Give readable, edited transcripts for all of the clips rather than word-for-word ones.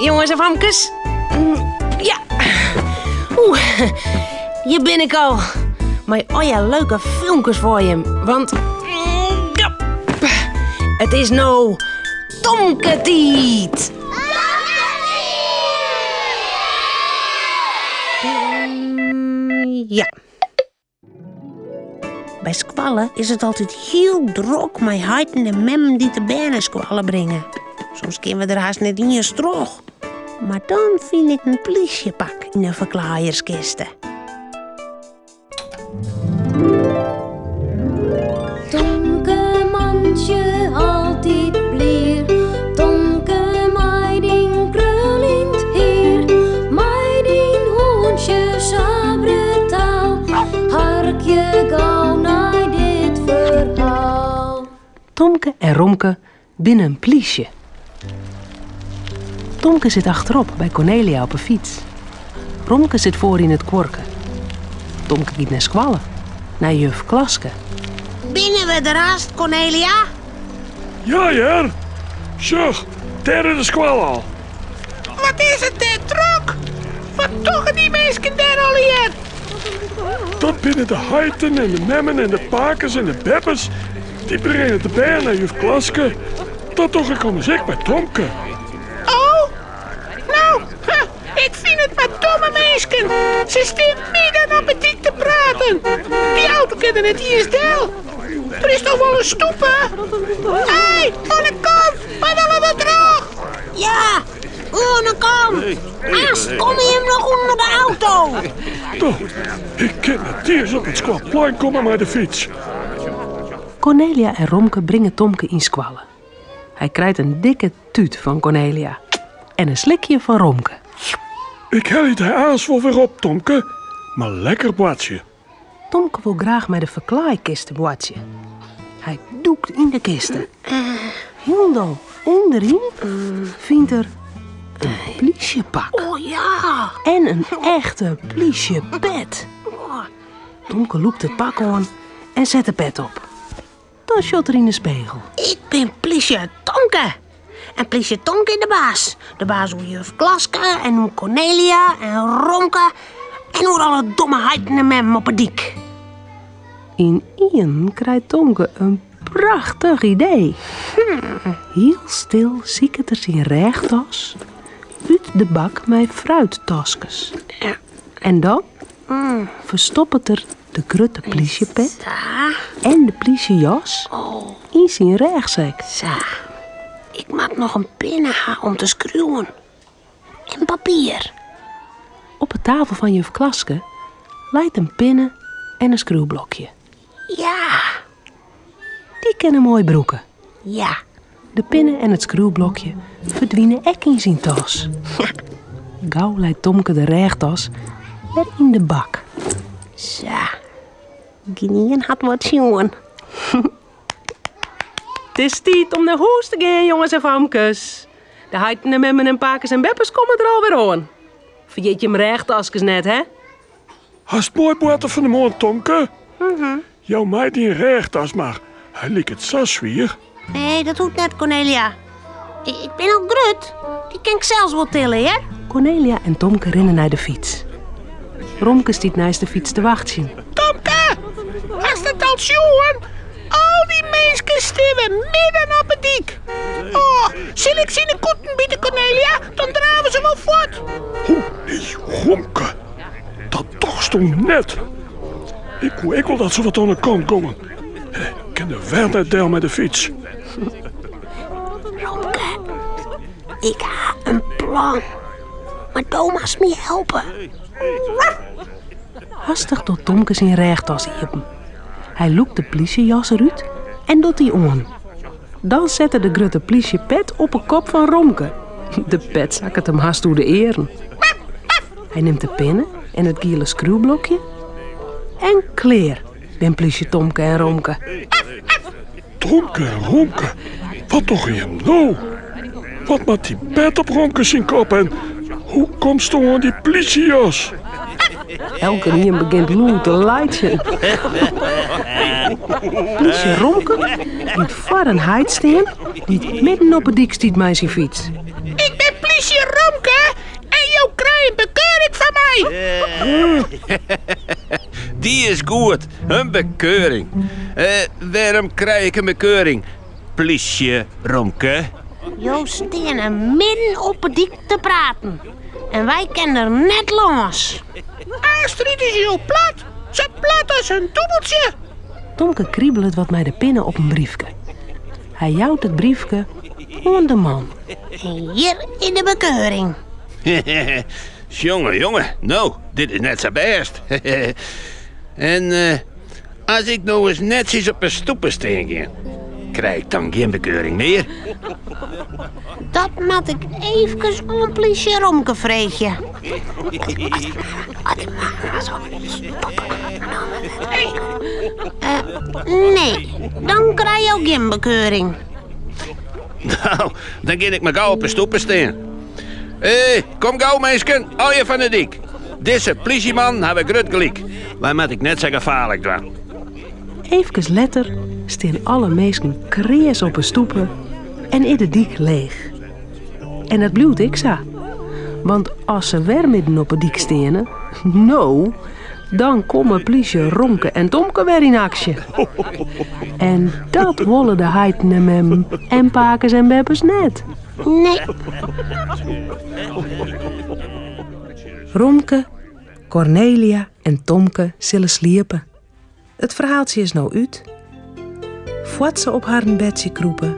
Jonges en famkes. Ja. Oeh, hjir bin ik al. Mei allegear leuke filmkes foar jim. Want ja, it is no Tomke-tiid. Ja. By skoalle is it altyd hiel drok mei heiten en memmen dy't de bern nei skoalle bringe. Soms kinne we der hast net iens troch. Mar dan fyn ik in plysjepak yn 'e ferklaaierskiste. Tomke mantsje altyd blier, Tomke mei dyn kruljend hier, mei dyn hûntsje sa brutaal, harkje gau nei dit ferhaal. Tomke en Romke binne in plysje. Tomke sit achterop by Cornelia op 'e fyts. Romke sit foar yn it kuorke. Tomke giet nei skoalle, nei juf Klaske. Binne we der hast, Cornelia? Ja hear, sjoch, dêr is de skoalle al. Wat is it dêr drok? Wat dogge dy minsken dêr allegear? Dat binne de heiten en de memmen en de pakes en de beppes. Dy bringe de bern nei juf Klaske. Dat doch ik ommers ek mei Tomke. Oh, no, ik fyn it mar domme minsken. Se stean midden op 'e dyk te praten. Dy auto kin der net iens del. Der is toch wol in stoepe? Hé, oan 'e kant, wy wolle der troch. Ja, oan 'e kant. Aanst komme jim noch ûnder de auto. Toch, ik kin net iens op it skoalplein komme mei de fyts. Cornelia en Romke bringe Tomke yn skoalle. Hy krijt in dikke tút fan Cornelia en in slikje fan Romke. Ik helje dy aanst wol wer op, Tomke. Mar lekker boartsje. Tomke wol graach mei de ferklaaikiste boartsje. Hy dûkt yn de kiste. Hielendal ûnderyn fynt er in plysjepak. Oh ja! En in echte plysjepet. Tomke lûkt it pak oan en set de pet op. Dan sjocht er yn de spegel. Ik bin plysje Tomke. En plysje Tomke is de baas. De baas oer juf Klaske en oer Cornelia en Romke en oer alle domme heiten en memmen op 'e dyk. Ynienen krijt Tomke in prachtich idee. Hiel stil siket er syn rêchtas út de bak mei fruittaskes. En dan ferstoppet er de grutte plysjepet en de plysjejas yn syn rêchsek. Sa, ik moat noch in pinne ha om te skriuwen. En papier. Op 'e tafel fan juf Klaske leit in pinne en in skriuwblokje. Ja. Dy kin er moai brûke. Ja. De pinne en it skriuwblokje ferdwine ek yn syn tas. Gau leit Tomke de rêchtas wer yn de bak. Sa, gjinien hat wat sjoen. It is tiid om nei hûs te gean, jonges en famkes. De heiten en memmen en pakes en beppes komme der alwer oan. Ferjit jim rêchtaskes net, hè? Hast moai boarte fan 'e moarn, Tomke. Jou my dyn rêchtas mar, hy liket sa swier. Nee, dat hoecht net, Cornelia. Ik bin al grut. Dy kin ik sels wol tille, hear. Cornelia en Tomke rinne nei de fyts. Romke stiet neist de fyts te wachtsjen. Tomke, hast it al sjoen? Al dy minsken stean wer midden op 'e dyk. Oh, sil ik se yn 'e kûten bite, Cornelia? Dan drave se wol fuort. Ho, nee, Romke. Dat dochsto net. Ik koe ek wol dat se wat oan de kant gongen. Ik kin der wer net del mei de fyts. Romke, ik ha in plan. Mar do moatst my helpe. Hastich docht Tomke syn rêchtas iepen. Hy lûkt de plysjejas derút en docht dy oan. Dan set er de grutte plysjepet op 'e kop fan Romke. De pet sakket him hast oer de earen. Hy nimt de pinne en it giele skriuwblokje en klear bin plysje Tomke en Romke. Tomke en Romke, wat dogge jim no? Wat moat dy pet op Romke syn kop en hoe komsto oan dy plysjejas? Elkenien begjint lûd te laitsjen. Plysje Romke giet foar in heit stean dy't midden op 'e dyk stiet mei syn fyts. Ik bin plysje Romke! my. Dy is goed, in bekeuring. Wêrom krij ik in bekeuring, plysje Romke? Jo steane midden op 'e dyk te praten en wy kinne der net lâns. Astrid is jo plat, sa plat as in dûbeltsje. Tomke kribelet wat mei de pinne op in briefke. Hy jout it briefke oan de man. En hjir is de bekeuring. Sjonge, jonge, no, dit is net sa bêst. En as ik no ris netsjes op 'e stoepe stean gean, krij ik dan gjin bekeuring mear? Dat moat ik eefkes oan plysje Romke freegje. Nee, dan krije jo gjin bekeuring. Nou, dan gean ik mar gau op 'e stoepe stean. Hé, kom gau minsken, allegear fan de dyk. Dizze plysjeman hawwe grut gelyk. Wy moat ik net sa gefaarlik dwaan. Eefkes letter stean alle minsken kreas op 'e stoepe en is de dyk leech. En dat bliuwt ek sa. Want as se wer midden op 'e dyk steane, no, dan komme plysje Romke en Tomke wer yn aksje. En dat wolle de heiten en memmen en pakes en beppes net. Nee. Romke, Kornelia en Tomke sille sliepe. It ferhaaltsje is no út. Foar't se op harren bedsje krûpe,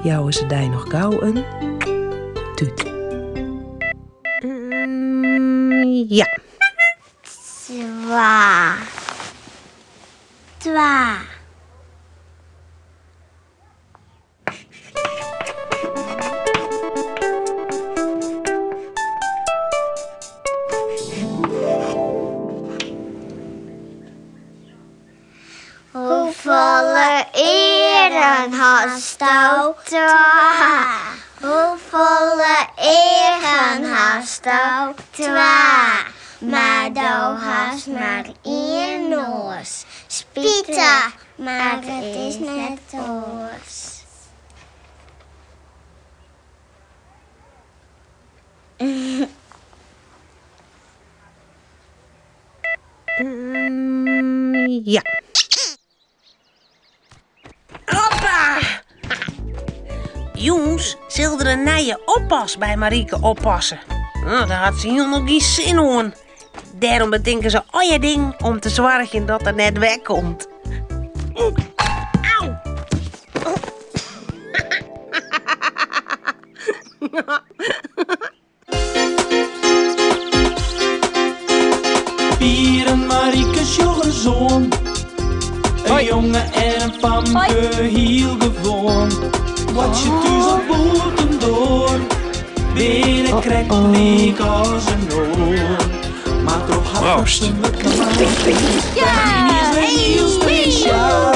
jouwe se dy noch gau in tút. Ja. Twa. Twa. Hoefolle earen hasto? Twa. Hoefolle eagen hasto? Twa. Mar do hast mar ien noas. Spitich, mar it is net oars. Ja. Hoppa! Jûns sil der in nije oppas by Marieke oppasse. Nou, dêr hat se hielendal gjin sin oan. Dêrom betinke se allegear dingen om te soargjen dat er net wer komt. Au! Pier en Marieke sjogge ris oan. In jonge en in famke, hiel gewoan. Boartsje thús of bûtendoar, binne krekt lyk as in oar. Mar troch har Proost. fratsen wurdt Marien is wer hiel spesjaal.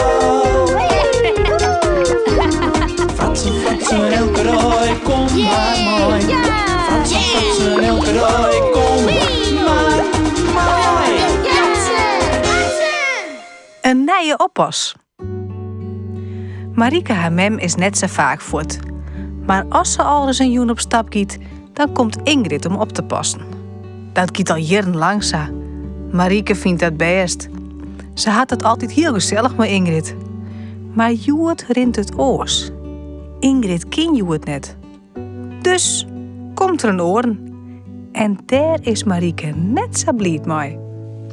Fratsen, fratsen, elke dei, kom mar mei. Fratsen, fratsen, elke dei, kom mar mei. In nije oppas. Marieke har mem is net sa faak fuort. Mar as se alris in jûn op stap giet, dan komt Ingrid om op te passen. Dat giet al jierrenlang sa. Marieke fynt dat bêst. Se hat it altyd hiel gesellich mei Ingrid. Mar hjoed rint it oars. Ingrid kin hjoed net. Dus komt der in oaren. En dêr is Marieke net sa bliid mei.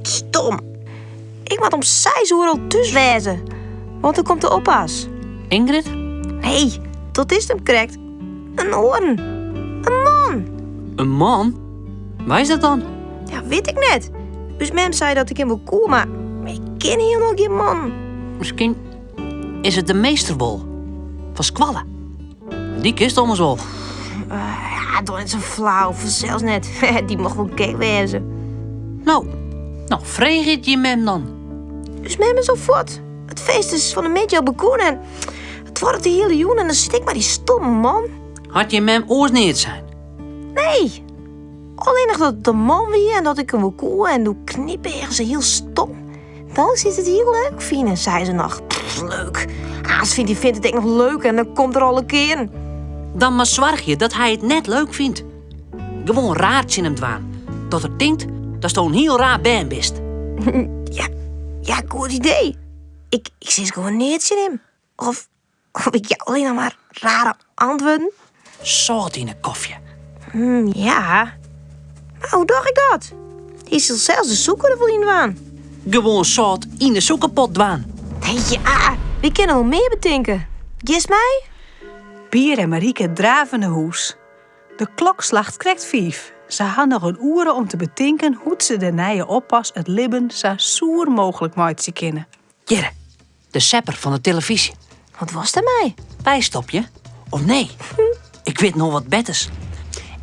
Stom. Ik moat om seis oere al thús wêze, want dan komt de oppas. Ingrid? Nee, dat is 'm krekt. In oaren. In man. In man? Wa is dat dan? Ja, wit ik net. Us mem sei dat ik him wol koe, mar ik ken hielendal gjin man. Miskien is it de meester wol. Fan skoalle. Dy kinst ommers wol. Ja, doch net sa flau, fansels net. Dy mocht wol gek wêze. No, no freegje it jim mem dan. Us mem is al fuort. It feest is fan 'e middei al begûn en it duorret de hiele jûn en dan sit ik mei dy stomme man. Hat jim mem oars neat sein? Nee. Allinnich dat it in man wie en dat ik him wol koe en doe knypeage se hiel stom. Dan sil it hiel leuk fine, sei se noch. Pff, leuk. Aanst fynt hy fynt it ek noch leuk en dan komt er alle kearen. Dan mar soargje dat hy it net leuk fynt. Gewoan raar tsjin him dwaan, dat er tinkt Datsto in hiel raar bern bist. Ja, ja, goed idee. Ik, ik sis gewoan neat tsjin him. Of, of ik jou allinne mar rare antwurden. Sâlt yn 'e kofje. Ja, mar hoe doch ik dat? Hy sil sels de sûker der wol yn dwaan. Gewoan sâlt yn de sûkerpot dwaan. Ja, wy kinne wol mear betinke. Giest mei? Pier en Marieke drave nei hûs. De klok slacht krekt fiif. Se ha noch in oere om te betinken hoe't se de nije oppas it libben sa soer mooglik meitsje kinne. Hjirre, de sepper fan de telefyzje. Wat wolst dermei? Bystopje? Of nee? Ik wit noch wat betters.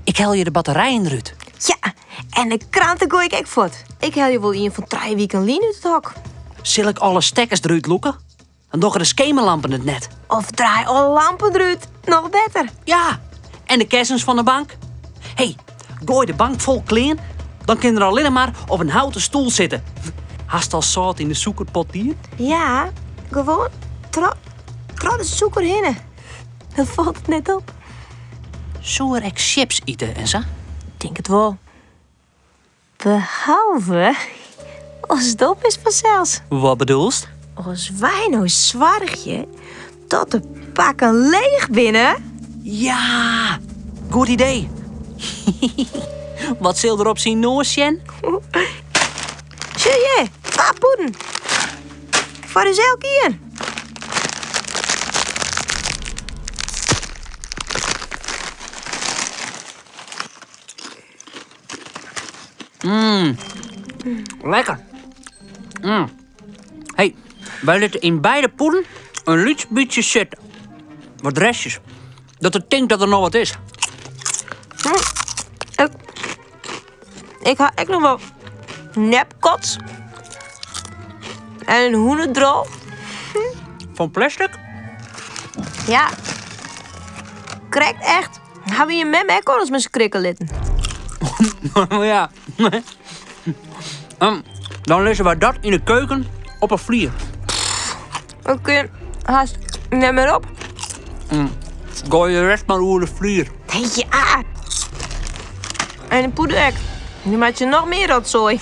Ik helje de batterijen derút. Ja, en de kranten goai ik ek fuort. Ik helje wol ien fan trije wiken lyn út it hok. Sil ik alle stekkers derút lûke? Dan dogge de skemerlampen it net. Of draai alle lampen derút. Noch better. Ja, en de kessens fan de bank. Hé, goai de bank fol klean, dan kin er allinne mar op in houten stoel sitte. Hast al sâlt yn de sûkerpot dien? Ja, gewoan troch troch de sûker hinne. Dan falt it net op. Soe er ek sjips ite en sa? Tink it wol. Behalve as it op is fansels. Wat bedoelst? As wy no soargje dat de pakken leech binne. Ja, goed idee. Wat sil der op syn noas sjen? Sjoch hjir, twa pûden. Foar ús elkien. Mm. Lekker. Mm. Hey, wy litte yn beide pûden in lyts bytsje sitte. Wat restjes. Dat er tinkt dat der noch wat is. Ik, ik ha ek noch wol nepkots. En in hûnedrol. Fan plastic? Ja. Krekt echt. Ha wy jim mem ek alris mei skrikke litten? Ja. Dan lizze wy dat yn de keuken op 'e flier. Ik kin hast net mear op. Goai de rest mar oer de flier. Ja. En de poeder ek. Nu meitsje noch mear rotsoai.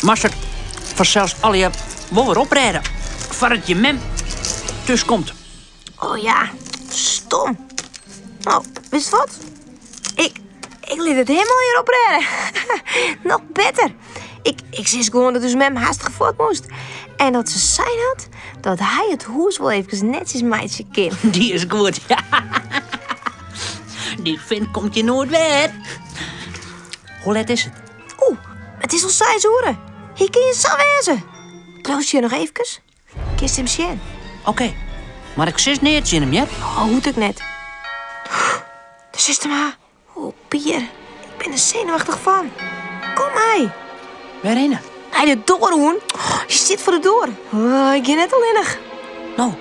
Moatst it fansels allegear wol wer oprêde foardat jim mem thús komt. Oh ja, stom. Oh, witst wat? Ik, ik lit it him allegear oprêde. Noch better. Ik, ik sis gewoan dat ús mem hastich fuort moast. En dat se sein hat dat hy it hûs wol efkes netsjes meitsje kin. Dy is goed, ja. Dy fint komt hjir noait wer. Hoe let is it? Oeh, it is al seis oere. Hy kin hjir sa wêze. Bliuwst hjir noch efkes? Kinst him sjen. Oké, mar ik sis neat tsjin him, hear. Oh, hoecht ek net. Dêr sitst him ha. Oh, Pier, ik bin der senuwachtich fan. Kom mei. Wêrhinne? Nei de doar, hûn. Oh, hy stiet foar de doar. Oh, ik gean net allinnich. No,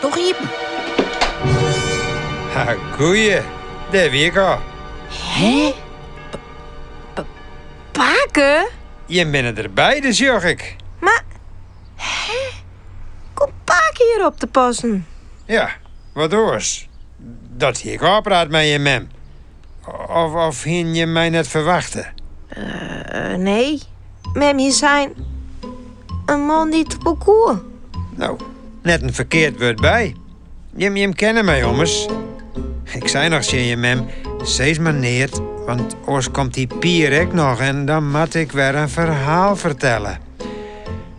doch iepen. Ha, goeie. Dêr wie ik al. Hè? Pake? Jim binne der beide, sjoch ik. Mar Hè? Komt pake hjir op te passen? Ja, wat oars. Dat hie ik ôfpraat mei jim mem. Of, of hienen jim my net ferwachte? Uh, nee. Mem hie sein in man dy't wol koe. No, net in ferkeard wurd by. Jim, jim kenne my ommers. Ik sei noch tsjin jim mem, sis mar neat, want oars komt dy Pier ek noch en dan moat ik wer in ferhaal fertelle.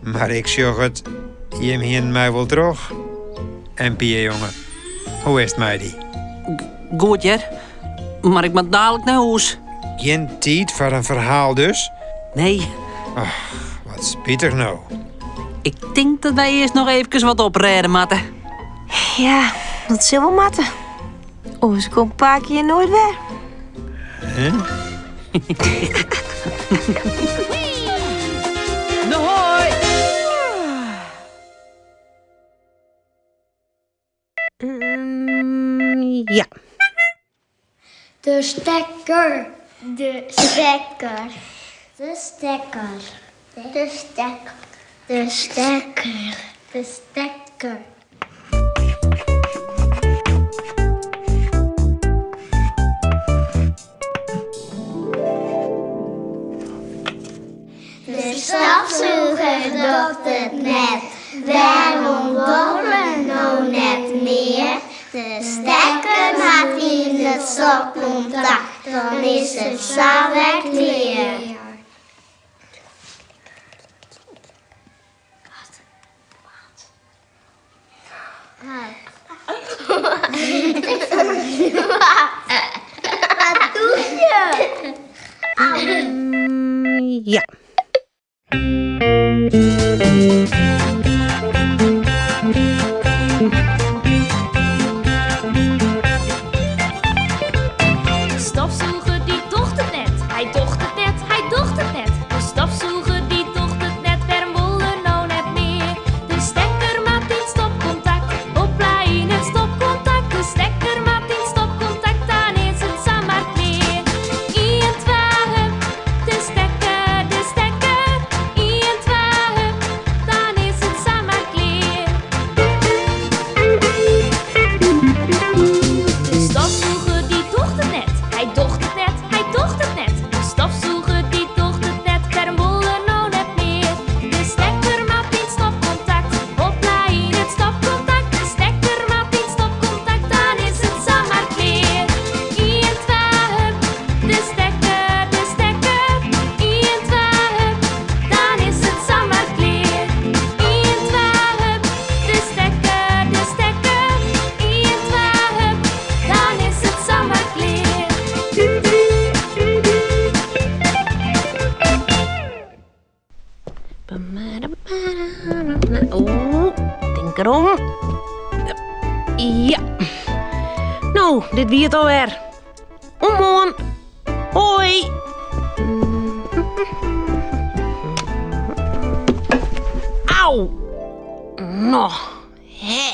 Mar ik sjoch it, jim hienen my wol troch. En Pier jonge, hoe is it mei dy? Goed hear, mar ik moat dalik nei hûs. Gjin tiid foar in ferhaal dus? Nee. Ach, wat spitich no. Ik tink dat wy earst noch eefkes wat oprêde moatte. Ja, dat sil wol moatte. Oars komt pake hjir noait wer. Huh? No hoi! Ja. De stekker. De stekker. De stekker. De stekker. De stekker. De stekker. De stekker moat yn it stopkontakt, dan is it sa wer klear. Wat doe je? Ja. De stofsûger dy docht it net. Hy docht it net, hy docht it net. De stofsûger dy docht it net, wêrom wol er no net mear? De stekker moat yn stopkontakt, hopla yn it stopkontakt. De stekker moat yn stopkontakt, dan is it samar klear. Ien, twa, hup, de stekker, de stekker. Ien, twa, hup, dan is it samar klear. De stofsûger dy docht it net. Hy docht it net, hy docht it net. De stofsûger dy docht it net, wêrom wol er no net mear? De stekker moat yn stopkontakt, hopla yn it stopkontakt. De stekker moat yn stopkontakt, dan is it samar klear. Ien, twa, hup, de stekker, de stekker. Ien, twa, hup, dan is it samar klear. Ien, twa, hup, de stekker, de stekker. Ien, twa, hup, dan is it samar klear. Oeh, tink derom. Ja. No, dit wie it alwer. Oant moarn. Hoi. Au. No, hè.